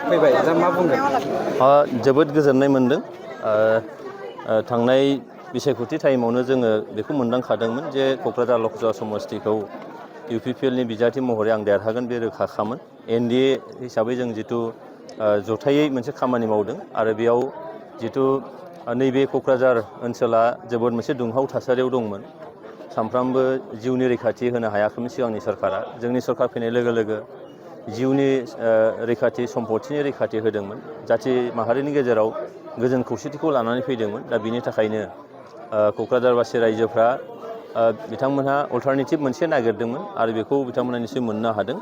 फैबाय दा मा बुंगोन? जोबोद गोजोननाय मोनदों। थांनाय बिसायख'थि टाइमावनो जोङो बेखौ मोनदांखादोंमोन जे क'क्राझार लकसभा समस्तिखौ इउपिपिएलनि बिजाथि महरै आं देरहागोन बे रोखाखामोन। एनडिए हिसाबै जों जिथु जथायै मोनसे खामानि मावदों आरो बेयाव जिथु नैबे क'क्राझार ओनसोला जोबोद मोनसे दुंहाव थासारियाव दंमोन। सानफ्रामबो जिउनि रैखाथि होनो हायाखैमोन सिगांनि सरकारा। जोंनि सरकार फैनाय लोगो लोगो जिउनि रैखाथि, सम्पथिनि रैखाथि होदोंमोन। जाथि माहारिनि गेजेराव गोजोन खौसेथिखौ लानानै फैदोंमोन। दा बिनि थाखायनो क'क्राझारबासि रायजोफ्रा बिथांमोनहा अल्टारनेटिभ मोनसे नागिरदोंमोन आरो बेखौ बिथांमोनहा निसय मोननो हादों।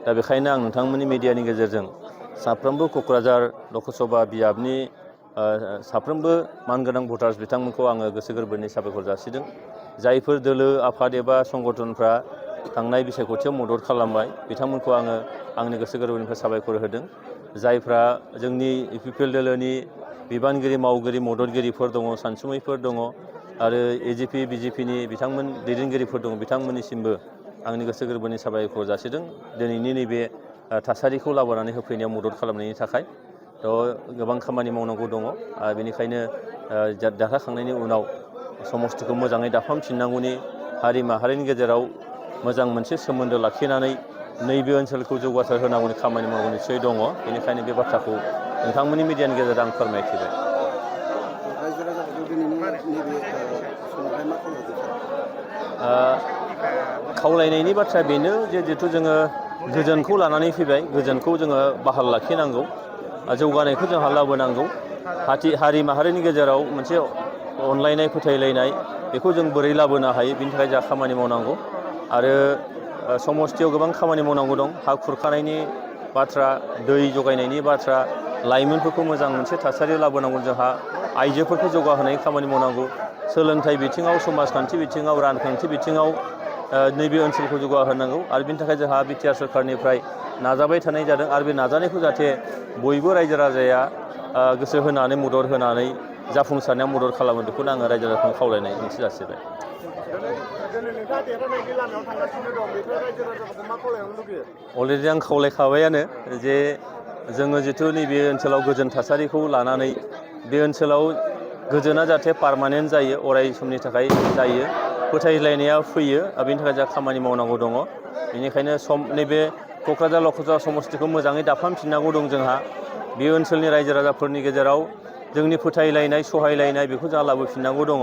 दा बेखायनो आं नोंथांमोननि मिडियानि गेजेरजों साफ्रोमबो क'क्राझार लकसभा बियाबनि साफ्रोमबो मानगोनां भटार्स बिथांमोनखौ आङो गोसो गोरबोनि साबायखर जासिदों। जायफोर दोलो आफाद एबा संगठनफ्रा थांनाय बिसायख'थियाव मदद खालामबाय बिथांमोनखौ आङो आंनि गोसो गोरबोनिफ्राय साबायखर होदों। जायफ्रा जोंनि इउपिपिएल दोलोनि बिबानगिरि, मावगिरि, मददगिरिफोर दङ, सानसुमैफोर दङ आरो एजिपि, बिजेपिनि बिथांमोन दैदेनगिरिफोर दङ, बिथांमोननिसिमबो आंनि गोसो गोरबोनि साबायखर जासिदों दिनैनि नैबे थासारिखौ लाबोनानै होफैनायाव मदद खालामनायनि थाखाय। गोबां खामानि मावनांगौ दङ। बेनिखायनो देरहाखांनायनि उनाव समस्तिखौ मोजाङै दाफामफिननांगौनि, हारि माहारिनि गेजेराव मोजां मोनसे सोमोन्दो लाखिनानै नैबे ओनसोलखौ जौगासार होनांगौनि खामानि मावनो निस्सय दङ। बेनिखायनो बे बाथ्राखौ नोंथांमोननि मिडियानि गेजेरजों आं फोरमायथिबाय। खावलायनायनि बाथ्राया बेनो जे जिहेथु जोङो गोजोनखौ लानानै फैबाय, गोजोनखौ जोङो बाहाल लाखिनांगौ, जौगानायखौ जोंहा लाबोनांगौ। हारि माहारिनि गेजेराव मोनसे अनलायनाय, फोथायलायनाय बेखौ जों बोरै लाबोनो हायो बिनि थाखाय जोंहा खामानि मावनांगौ। आरो समस्तियाव गोबां खामानि मावनांगौ दं। हा खुरखानायनि बाथ्रा, दै जगायनायनि बाथ्रा, लाइमोनफोरखौ मोजां मोनसे थासारियाव लाबोनांगौ। जोंहा आइजोफोरखौ जौगाहोनायनि खामानि मावनांगौ। सोलोंथाइ बिथिङाव, समाजखान्थि बिथिङाव, रांखान्थि बिथिङाव नैबे ओनसोलखौ जौगाहोनांगौ। आरो बिनि थाखाय जोंहा बिटिआर सरकारनिफ्राय नाजाबाय थानाय जादों आरो बे नाजानायखौ जाहाथे बयबो रायजो राजाया गोसो होनानै, मदद होनानै जाफुंसारनायाव मदद खालामो बेखौनो आङो रायजो राजाखौ खावलायनाय मोनसे जासिबाय। अलरेडि आं खावलायखाबायानो जे जोङो जिथु नैबे ओनसोलाव गोजोन थासारिखौ लानानै बे ओनसोलाव गोजोना जाहाथे पारमानेन्ट जायो, अराय समनि थाखाय जायो, फोथायलायनाया फैयो। बेनि थाखाय जोंहा खामानि मावनांगौ दङ। बेनिखायनो नैबे क'क्राझार लकसभा समस्तिखौ मोजाङै दाफामफिननांगौ दं जोंहा। बे ओनसोलनि रायजो राजाफोरनि गेजेराव जोंनि फोथायलायनाय, सहायलायनाय बेखौ जोंहा लाबोफिननांगौ दङ।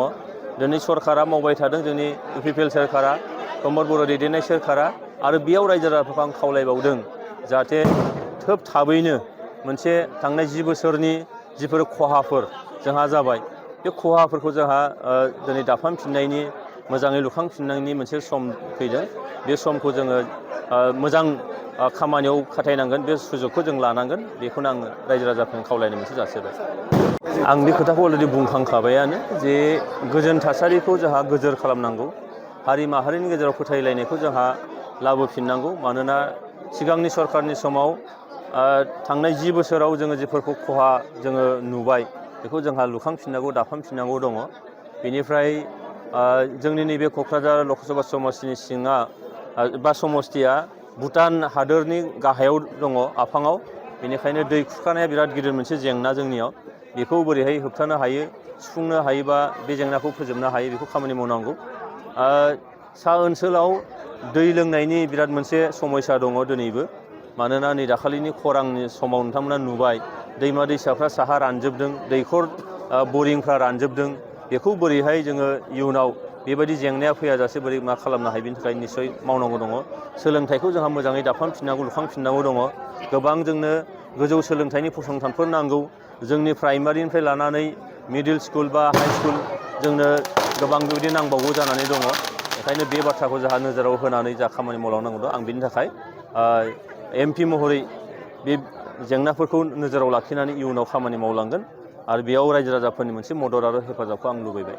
दिनै सरकारा मावबाय थादों, जोंनि इउपिपिएल सोरखारा, प्रमद बर' दैदेननाय सोरखारा। आरो बेयाव रायजो राजाफोरखौ आं खावलायबावदों जाहाथे थाबैनो मोनसे थांनाय 10 बोसोरनि जिफोर खहाफोर जोंहा जाबाय, बे खहाफोरखौ जोंहा दिनै दाफामफिननायनि, मोजाङै लुखांफिननायनि मोनसे सम फैदों। बे समखौ जोङो मोजां खामानियाव खाथायनांगोन, बे सुजुगखौ जों लानांगोन। बेखौनो आङो रायजो राजाफोरनो खावलायनो मोनसे जासिबाय। आं बे खोथाखौ अलरेडि बुंखांखाबायानो जे गोजोन थासारिखौ जोंहा गोजोर खालामनांगौ। हारि माहारिनि गेजेराव फोथायलायनायखौ जोंहा लाबोफिननांगौ। मानोना सिगांनि सरकारनि समाव थांनाय 10 बोसोराव जोङो जेफोरखौ खहा जोङो नुबाय बेखौ जोंहा लुखांफिननांगौ, दाफामफिननांगौ दङ। बेनिफ्राय जोंनि नैबे क'क्राझार लकसभा समस्तिनि सिङा बा समस्तिया भुटान हादोरनि गाहायाव दङ, आफाङाव। बेनिखायनो दै खुरखानाया बिराद गिदिर मोनसे जेंना जोंनियाव। बेखौ बोरैहाय होबथानो हायो, सुफुंनो हायोबा बे जेंनाखौ फोजोबनो हायो, बेखौ खामानि मावनांगौ। सा ओनसोलाव दै लोंनायनि बिराद मोनसे समस्या दङ दिनैबो। मानोना नै दाखालिनि खरांनि समाव नोंथांमोना नुबाय दैमा दैसाफ्रा साहा रानजोबदों, दैखर बरिंफ्रा रानजोबदों। बेखौ बोरैहाय जोङो इयुनाव बेबायदि जेंनाया फैयाजासे बोरै मा खालामनो हायो बेनि थाखाय निस्सय मावनांगौ दङ। सोलोंथाइखौ जोंहा मोजाङै दाफामफिननांगौ, लुखांफिननांगौ दङ। गोबां जोंनो गोजौ सोलोंथाइनि फसंथानफोर नांगौ। जोंनि प्राइमारिनिफ्राय लानानै मिडिल स्कुल बा हाइ स्कुल जोंनो गोबां बेबायदि नांबावगौ जानानै दङ। ओंखायनो बे बाथ्राखौ जोंहा नोजोराव होनानै जा खामानि मावलांनांगौ दं, आं बिनि थाखाय MP महरै बे जेंनाफोरखौ नोजोराव लाखिनानै इयुनाव खामानि मावलांगोन। आरो बेयाव रायजो राजाफोरनि मोनसे मदद आरो हेफाजाबखौ आं लुबैबाय।